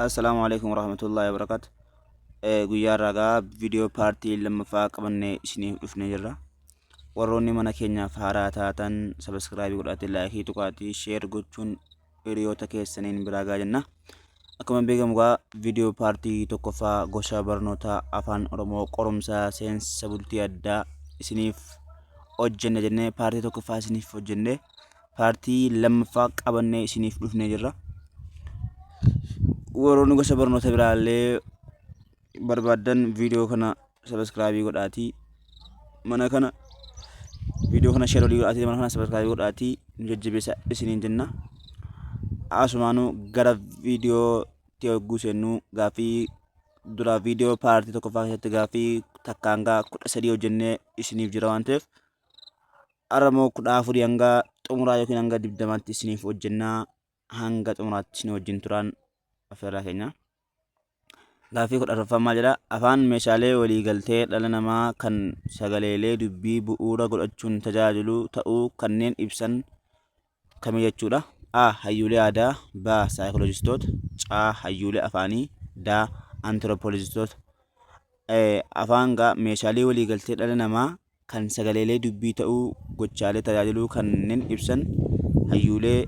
Assalaamu alaikum warahmatullahi wabarakatuh. Guyyaa irraa gaa viidiyoo paartii lammaffaa qabannee isiniif dhufnee jirra. Warroonni mana keenyaaf haaraa taatan sabiskiraabii godhaatii laayikii tuqaatii sheer gochuun hiriyoota keessaniin biraa gaa jenna. Akkuma beekamu gaa viidiyoo paartii tokkoffaa gosa barnoota afaan Oromoo qorumsa seensa bultii addaa isiniif hojjenna jennee paartii tokkoffaa isiniif hojjenne paartii lammaffaa qabannee isiniif dhufnee jirra. Warroonni gosa barnoota biraallee barbaaddan viidiyoo kana sabiskiraabii godhaatii mana kana viidiyoo kana sheer olii godhaatii mana kana sabiskiraabii godhaatii nu jajjabeessa isiniin jenna. Asumaanuu gara viidiyootti yogguu seennu gaaffii dura viidiyoo paartii tokkoffaa keessatti gaaffii takka hanga 13 hojjennee isiniif jira waan ta'eef Har'a immoo 14 hanga xumuraa yookiin hanga 20tti isiniif hojjennaa hanga xumuraatti isin wajjin turaan affeerraa keenya. Gaaffii 14ffaan maal jedha? Afaan meeshaalee waliigaltee dhala namaa kan sagaleelee dubbii bu'uura godhachuun tajaajilu ta'uu kanneen ibsan kami jechuudha? A. Hayyuulee aadaa B. Saayikolojistoota C. Hayyuulee afaanii D. Antiroopoolojistoota Afaan gaa meeshaalee waliigaltee dhala namaa kan sagaleelee dubbii ta'uu gochaalee tajaajiluu kanneen ibsan hayyuulee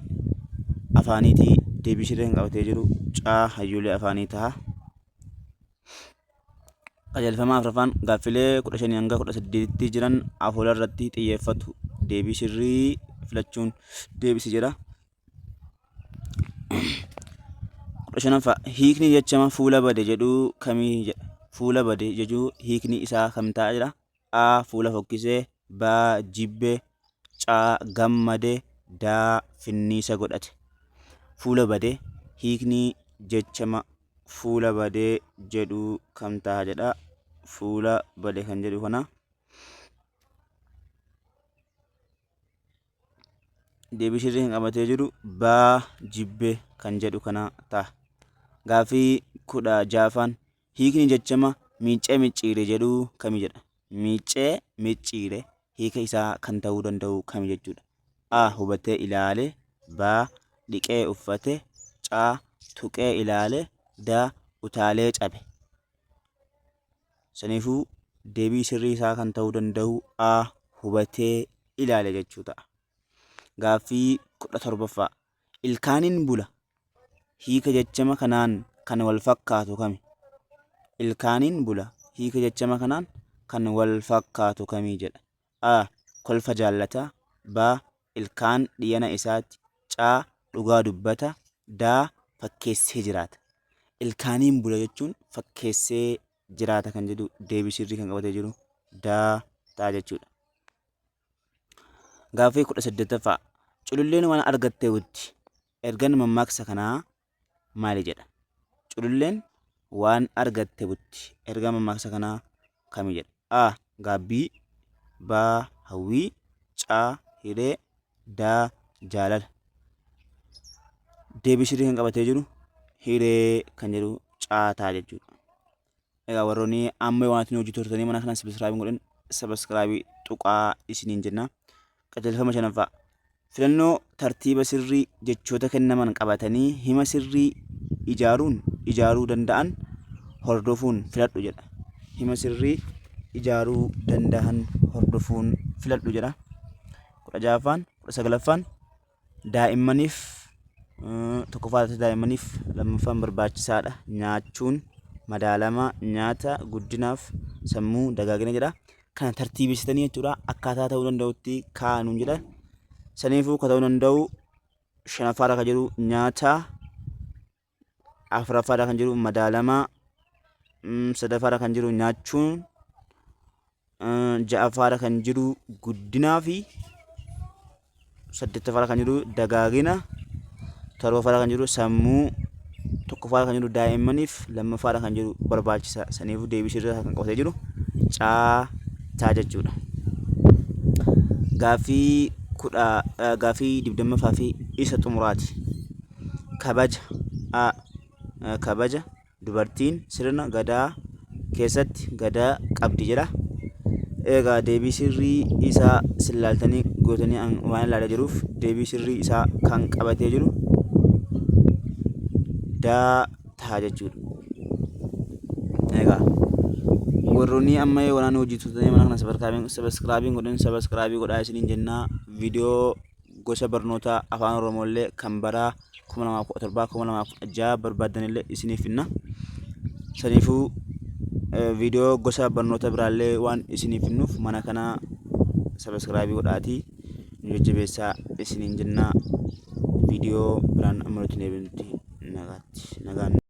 afaaniiti. Deebii sirrii kan qabatee jiru C. Hayyuulee afaanii taha. Qajeelfama afraffaan gaaffilee 15 hanga 18tti jiran afoola irratti xiyyeeffatu. Deebii sirrii filachuun deebisi jedha. 15ffaa hiikni jechama fuula bade jedhuu kamii jedha. Fuula bade jechuu hiikni isaa kam ta'a jedha. A. Fuula fokkise B. Jibbe C. Gammade D. Finniisa godhate. Fuula bade hiikni jechama fuula bade jedhuu kam ta'a jedha. Fuula bade kan jedhu kana deebii sirrii kan qabatee jiru B. Jibbe kan jedhu kana ta'a. Gaaffii 16ffaan hiikni jechama miiccee micciire jedhuu kami jedha. Miiccee micciire hiika isaa kan ta'uu danda'u kami jechuudha. A. Hubatee ilaale B. Dhiqee uffate C. Tuqee ilaale D. Utaalee cabe. Saniifuu deebii sirrii isaa kan ta'uu danda'u A. Hubatee ilaale jechuu ta'a. Gaaffii 17ffaa. Ilkaaniin bula hiika jechama kanaan kan wal fakkaatu kami? Ilkaaniin bula hiika jechama kanaan kan wal fakkaatu kami jedha. A. Kolfa jaallata B. Ilkaan dhiyana isaati C. Dhugaa dubbata D. Fakkeessee jiraata. Ilkaaniin bula jechuun fakkeessee jiraata kan jedhu deebii sirrii kan qabatee jiru D ta'a jechuudha. Gaaffii 18ffaa. Cululleen waan argatte butti. Ergan mammaaksa kanaa maali jedha? Cululleen waan argatte butti. Ergaan mammaaksa kanaa kami jedha? A. Gaabbii B. Hawwii C. Hiree D. Jaalala. Deebii sirrii kan qabatee jiru hiree kan jedhu caataa jechuudha. Egaa warroonni amma waan isin hojii turtanii mana kana sabiskiraabii hin godhin sabiskiraabii tuqaa isiniin jenna. Qajeelfama shanaffaa. Filannoo tartiiba sirrii jechoota kennaman qabatanii hima sirrii ijaaruun ijaaruu danda'an hordofuun filadhu jedha. Hima sirrii ijaaruu danda'an hordofuun filadhu jedha. 16ffaan 19ffaan Daa'immaniif tokkoffaa irratti daa'immaniif lammaffaan barbaachisaadha nyaachuun madaalamaa nyaata guddinaaf sammuu dagaagina jedha. Kana tartiibessitanii jechuudha akkaataa ta'uu danda'utti kaa'anuun jedha. Saniifuu ka ta'uu danda'u shanaffaarra ka jiru nyaata afuraffaarra kan jiru madaalamaa sadaffaarra kan jiru nyaachuun ja'affaarra kan jiru guddinaa fi saddeettaffaarra kan jiru dagaagina torbaffaarra kan jiru sammuu tokkoffaarra kan jiru daa'immaniif lammaffaarra kan jiru barbaachisa saniifuu deebii sirrii kan qabatee jiru caa taa jechuudha. Gaaffii kudha gaaffii 20ffaa fi isa xumuraati. Kabaja a Kabaja dubartiin sirna Gadaa keessatti Gadaa qabdi jedha. Egaa deebii sirrii isaa sillaaltanii gootanii waan ilaalaa jiruuf deebii sirrii isaa kan qabatee jiru daa ta'a. taha jechuudha. Egaa warroonni amma yoo hojii turtanii mana kana sabaskiraabii godhin sabaskiraabii godhaa isiniin jennaa viidiyoo gosa barnoota afaan Oromoo illee kan bara 2017 2016 barbaaddan illee isiniif finna. Saniifuu viidiyoo gosa barnoota biraallee waan isiniif finnuuf mana kana sabaskiraabii godhaatii nu jajjabeessaa isiniin jennaa viidiyoo biraan amma nuti deebinutti nagaatti nagaan.